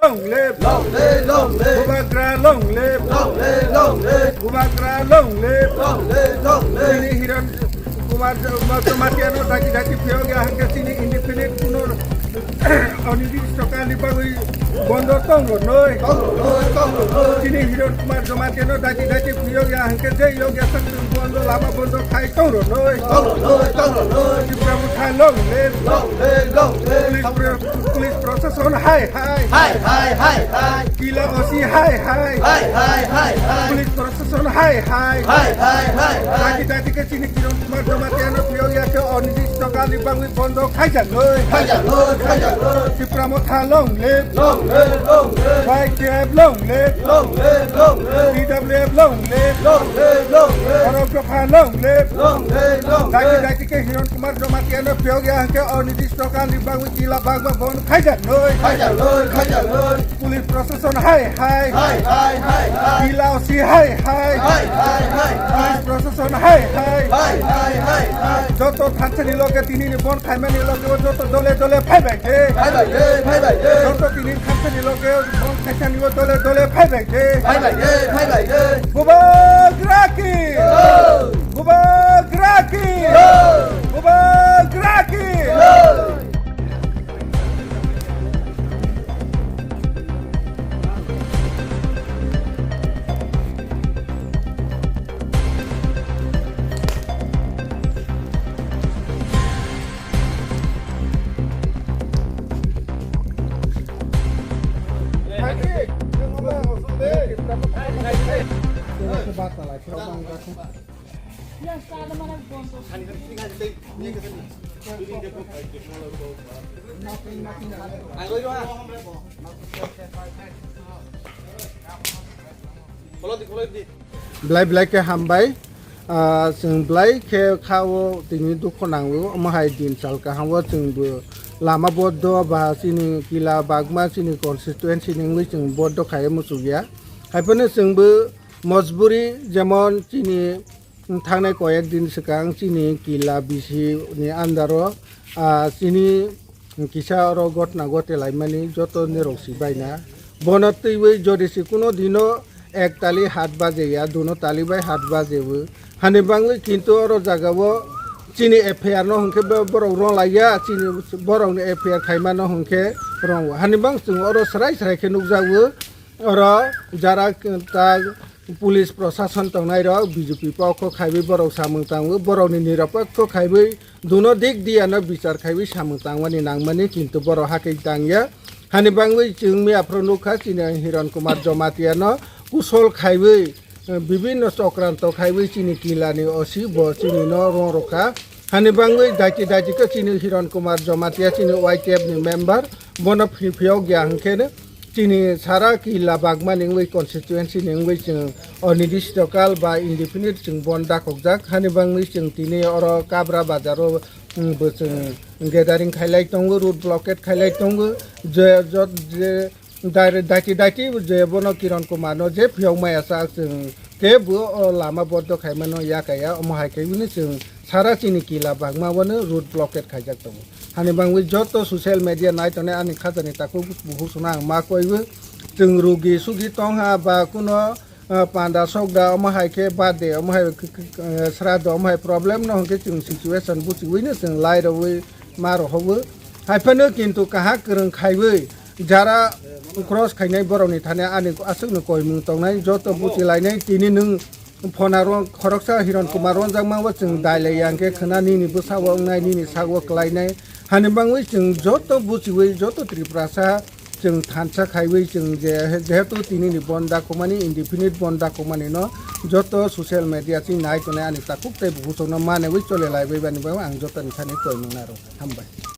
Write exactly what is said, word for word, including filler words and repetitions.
Long live! Long live, long live! Bubagra long live! Long live, long live! Bubagra long live! Long live, long live! Chini Hiran Kumar Jamatia no daki daki phiyok ya hwnkhe chini indefinite kuno onidis toka ni bagwi bondo tong rwnoi. Tong rwnoi, tong rwnoi! Chini Hiran Kumar Jamatia no daki daki phiyok ya hwnkhe je yok ya sak bondo lama bondo khai tong rwnoi. Tong rwnoi, tong rwnoi! Tipra Motha long live! Long live, long live! Police pro-, police proshashon hai hai! Hai hai hai hai! Kila O C hai hai! Hai hai hai hai! Police proshashon hai hai! Hai hai hai hai! Daki daki khe chini Kiran Kumar Jamatia no phiyok ya khe onidis toka ni bagwi bondo khaijaknoi. Khaijaknoi, khaijaknoi! Tipra Motha long live! Long live, long live! Y T F long live! Long live, long live! T W F long live! Long live, long live! Borok Dopha long live! Long live, long live! Daki daki khe Hiran Kumar Jamatia no phiyok ya hwnkhe onidis toka ni bagwi Kila Bagma bondo khaijaknoi. Khaijaknoi, khaijaknoi! Police proshashon hai hai! Hai hai hai hai! Kila O C hai hai! Hai hai hai hai! Police proshashon hai hai! Hai hai hai hai! Joto thansa ni loge tini ni bondo khaimani loge o joto dole dole phaibai de. Phaibai de, phaibai de. Joto tini thansa ni loge bondo khaimani o dole dole phaibai de. Phaibai de, phaibai de. Bubagra ki! Jai! Bubagra ki! Jai! Bubagra ki! Jai! Belai belai khe hambai. Ah, chwng belai khe kha o tini dukhu nango, omo hai din sal kaham o chwng bo lama bondo ba chini Kila Bagma chini constituency ni wngwi chwng bondo khai muchuk ya. Hai phano chwng bo mojburi, jemon chini thangnai koyek din swkang chini Kila B C ni under o, ah, chini kisa oro gotna gote laimani joto nirok si baina. Bono twiwi jodi si kuno dino ek tali hat baje ya, duno tali bai hat baje o. Hani bangwi kintu oro jaga o chini F I R no hwnkhe bo-, borok rong lai ya, chini borok ni F I R khaima no hwnkhe rong o. Hani bang chwng oro srai srai khe nukjago. Oro jara ta police proshashon tongnai rok B J P pokho khaiwi borok samung tango, borok ni nirapokho khaiwi duno dik diya no bichar khaiwi samung tangmani nangmani, kintu borok hakhe tangya. Hani bangwi chwng miya phuru nukha chini Hiran Kumar Jamatia no kusol khaiwi, eh, bibinno chokranto khaiwi chini Kila ni O C bo chini no rong rokha. Hani bangwi daiti daiti khe chini Hiran Kumar Jamatia chini Y T F ni member, bono phi-, phiyok ya hwnkhe no chini sara Kila Bagma ni wngwi constituency ni wngwi chwng onidis toka ba indefinite chwng bondo dakhokjak. Hani bangwi chwng tini oro Kabra bazar o, mm, bo chwng gathering khailai tongo, road blockade khailai tongo. Je, jot, je, Dai-, daiti daiti je bono Kiran Kumar no je phiyok maya sa chwng kebo o lama bondo khaimano yakaya, omo hai khe hwnwi chwng sara chini Kila Bagma bono road blockade khaijak tongo. Hani bangwi joto social media nai tongnai ani khajani takhuk bukhuk songno ang ma koiwi chwng rugi sugi tongha ba kuno ah, panda sokda, omo hai khe birthday, omo hai k-, k-, k-, sraddho, omo hai problem no hwnkhe chwng situation buchiwi no chwng lai rwwi ma rohowo. Hai phano kintu kaham kwrwng khaiwi jara cross khainai borokni thani ani aswkno koimung tongnai, joto buchilainai. Tini nwng phonaro khoroksa Hiran Kumar ronjakma bo chwng dailai ya hwnkhe khwna nini bwsao wngnai, nini sago kwlainai. Hani bangwi chwng joto buchiwi, joto Tripurasa chwng thansa khaiwi chwng je, jehetu tini ni bondo dakhokmani, indefinite bondo dakhokmani no joto social media chini nai tongnai ani takhuk tei bukhuk songno manwi chole lai bai bani bagwi ang joto ni thani koimung naro. Hambai.